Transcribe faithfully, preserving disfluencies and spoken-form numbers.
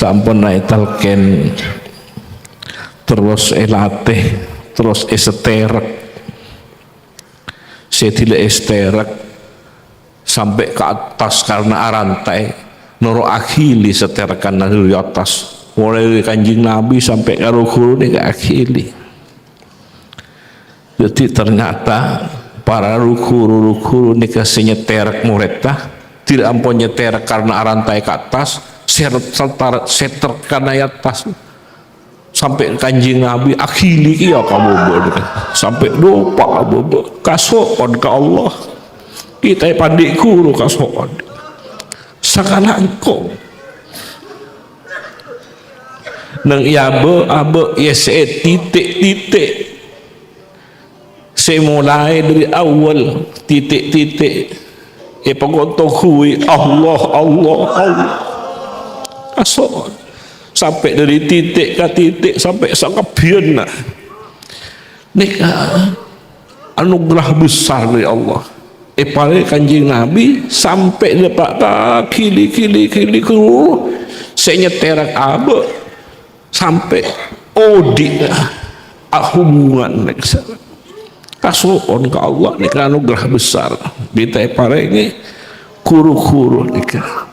Samponna ètalkèn, terros èlatè, terros èsatèrek. Sè dhilâ èsatèrek sampè' ka attas karna arantaè, noro' aghili satèrekanna dhâri attas. Molaè dhâri Kanjeng Nabi sampè' ka ru-ghuru nèka aghili. Dhâddhi, ternyata para ru-ghuru, ru-ghuru nèka sè nyatèrek morèdda, dhilâ ampon nyatèrek karna arantaè ka attas, sè, sè, sè terkana è attas. Sampè' Kanjeng Nabi aghili kèya ka bâbâ nèka. Sampè' dhopa' ka bâbâ. Kaso'on ka Allah. Kita pandhi' ghuru kaso'on. Sakalangkong. Neng iyâ bâ-, abâ' iyâ sè titik-titik. Sè molaè dhâri awwal, titik-titik. Èpakontoghuwi Allah, Allah, Allah. Kaso'on. Sampè' dhâri titik ka titik, sampè' sakabbhiyânna. Nèka anugerah besar dhâri Allah. Èparèngè Kanjeng Nabi sampè' dâpa' ka ghili-ghili-ghili ghuru sè nyatèrek abâ'. Sampè' odi'na ahubungan nèka. Kaso'on ka Allah nèka anugerah besar. Bhâi ta' èparèngè ghuru-ghuru nèka.